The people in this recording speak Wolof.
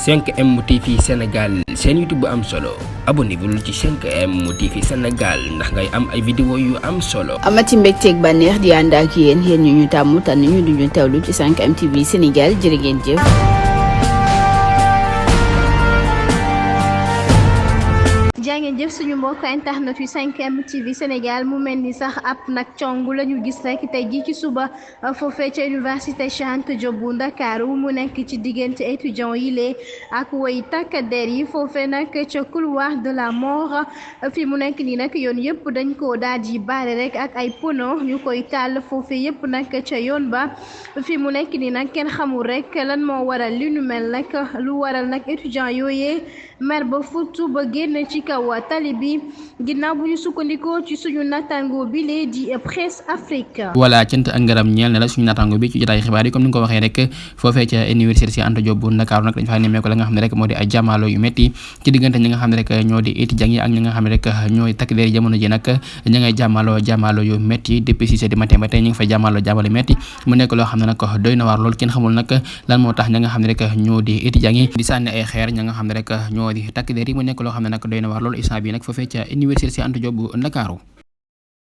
5M TV Sénégal seen YouTube bu am solo abonnez-vous ci 5M TV Sénégal ndax ngay am ay vidéo yu am solo. amati mbégteeg bànneex di ànd ak yéen ñu tàmm tànn ñu duñu teewlu ci 5M TV Sénégal jërë ngeen jëf. jaa ngeen jëf suñu mbokk internet yu 5M TV Sénégal mu mel ni sax ab nag cong la ñu gis rek tey jii ci suba foofee ca université Cheikh Anta Diop bu Ndakaaru mu nekk ci diggante étudiants yi lee ak way takk der yi foofee nag ca couloir de la mort fi mu nekk nii nag yoon yëpp dañ ko daal di baare rek ak ay pono ñu koy taal foofee yëpp nag ca yoon ba fi mu nekk nii nag kenn xamul rek lan moo waral li nu mel nag lu waral nag étudiants yooyee mer ba futu ba génn ci kaw tali bi ginnaaw bu ñu sukkandikoo ci suñu natango bi lee di Presse Afrique. voilà cant ak ngërëm ñeel na la suñu natango bi ci jotaay xibaar yi comme ni nga ko waxee rek foofee ca université Cheikh Anta Diop bu Ndakaaru nag dañ fa nemmeeku la nga xam ne rek moo di ay jàmmaarloo yu métti ci diggante ñi nga xam ne rek ñoo di étudiants yi ak ñi nga xam ne rek ñooy takk der jamono ji nag ña ngay jàmmaarloo yu métti depuis 6 heures du matin ba tey ñu ngi fay jàmmaarloo métti mu nekk loo xam ne nag doy na waar lool kenn xamul nag lan moo tax ña nga xam ne rek ñoo di étudiants yi di sànni ay xeer ña nga xam ne rek ñoo di takk der yi mu nekk loo xam ne nag doy na waar lool instant bi nag foofee ca université Cheikh Anta Diop bu Ndakaaru